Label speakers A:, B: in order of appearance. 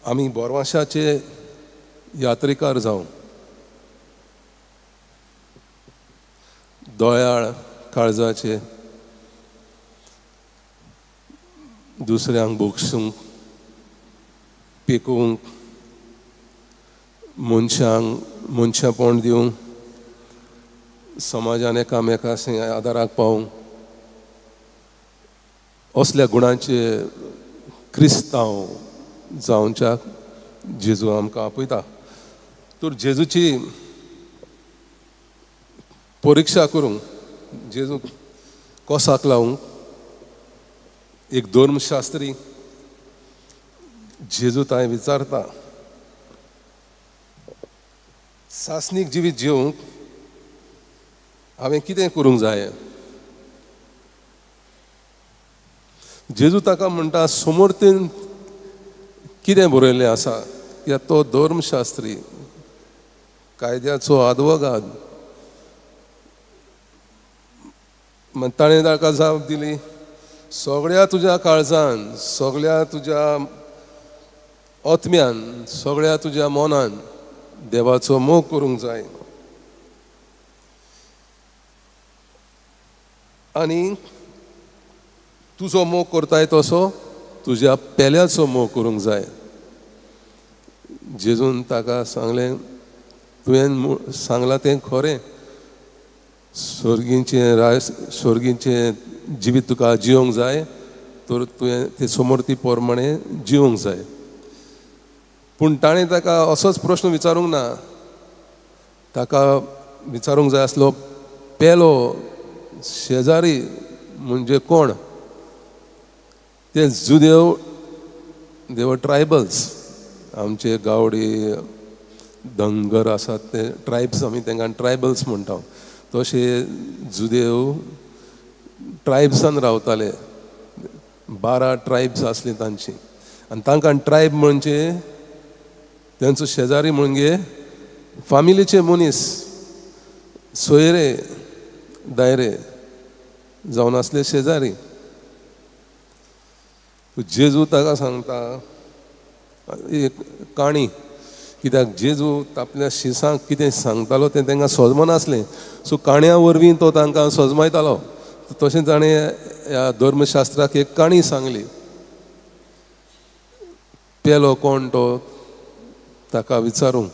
A: आमी बोरवाशाचे यात्रेकार जावं, दयाळ काळजाचे, दुसऱ्यांक भोगसूंक, पिकोवंक, मनशांक मनशापण दिवंक, समाजान एकामेका आदाराक पावूंक, असल्या गुणांचे क्रिस्तांव जावच्याक जेजू आमकां आपयता. तर जेजूची परिक्षा करूंक, जेजू कोसाक लावूंक एक धर्मशास्त्री जेजू तांय विचारता, सासणीक जिवीत जिवंक हांवें कितें करूंक जाय? जेजू ताका म्हणटा, समर्थेन कितें बरयल्लें आसा? कित्याक तो धर्मशास्त्री, कायद्याचो आदवोगाद. ताणें ताका जाप दिली, सगळ्या तुज्या काळजान, सगळ्या तुज्या आत्म्यान, सगळ्या तुज्या मनान देवाचो मोग करूंक जाय आनी तुजो मोग करताय तसो तुज्या पेल्याचो मोग करूंक जाय. जेजून ताका सांगलें, तुवें सांगलां तें खरें, स्वर्गींचें राज, स्वर्गींचें जिवीत तुका जिवंक जाय तर तुवें ते समर्थी प्रमाणे जिवंक जाय. पूण ताणें ताका असोच प्रश्न विचारूंक ना, ताका विचारूंक जाय आसलो, पेलो शेजारी म्हणजे कोण? ते जुदेव, देव ट्रायबल्स, आमचे गावडी धनगर आसात ते ट्रायब्स, आमी तांकां ट्रायबल्स म्हणटा. तशे जुदेव ट्रायब्सान रावताले, 12 ट्रायब्स आसली तांची. आनी तांकां ट्रायब म्हणजे तांचो शेजारी म्हणजे फामिलीचे मनीस, सोयरे दायरे जावन आसले शेजारी. जेजू ताका सांगता एक काणी, कित्याक जेजू आपल्या शिसांक कितें सांगतालो तें तांकां सोजमनासलें. सो काणया वरवीं तो तांकां सोजमायतालो. तशें ताणें ह्या धर्मशास्त्राक एक काणी सांगली. पेलो कोण तो ताका विचारूंक.